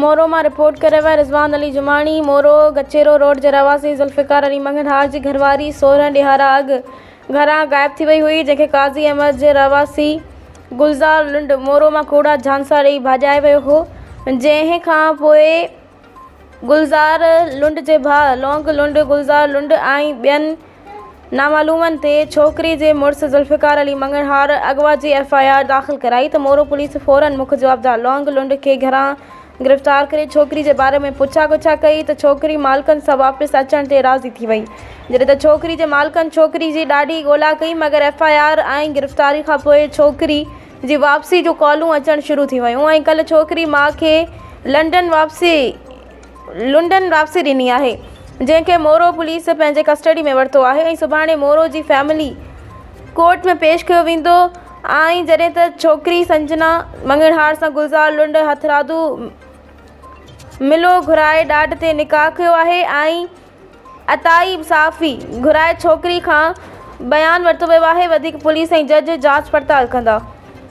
مورو مان رپورٽ ڪري رهيو آهي رضوان علي جماڻي مورو گچيرو روڊ جي رهواسي ذوالفقار علي مڱڻهار جي گهرواري 16 ڏهاڙا اڳ گهران غائب ٿي وئي هئي جنهن کي قاضي احمد جي رهواسي گلزار لنڊ مورو مان ڪوڙا جهانسا ڏئي ڀاڄائي ويو هو جنهن کان پوء گلزار لنڊ جي ڀاء لونگ لنڊ گلزار لنڊ ۽ ٻين نامعلومن تي ڇوڪري جي مڙس ذوالفقار علي مڱڻهار اغوا جي ايف I R داخل ڪرائي ته مورو پوليس فورن مک جوابدار لونگ لنڊ کي گهران گرفتار ڪري ڇوڪري جي باري ۾ پڇا ڳڇا ڪئي ته ڇوڪري مالڪن سان واپس اچڻ تي راضي ٿي وئي جڏهن ته ڇوڪري جي مالڪن ڇوڪري جي ڏاڍي ڳولا ڪئي مگر ايف I R ۽ گرفتاري کانپوء ڇوڪري جي واپسي جون ڪالون اچڻ شروع ٿي ويون ۽ ڪلهه ڇوڪري ماء کي لنڊن واپسي لنڊن واپسي ڏني آهي جنهن کي مورو پوليس پنهنجي ڪسٽڊي ۾ ورتو آهي ۽ سڀاڻي مورو جي فيملي ڪورٽ ۾ پيش ڪيو ويندو ۽ جڏهن ته ڇوڪري سنجنا مڱڻهار سان گلزار لنڊ هٿرادو ملو گهرائي ڏاڍ تي نڪاح ڪيو آهي ۽ عطائي صحافي گهرائي ڇوڪري کان بيان ورتو ويو آهي وڌيڪ پوليس ۽ جج جاچ پڙتال ڪندا.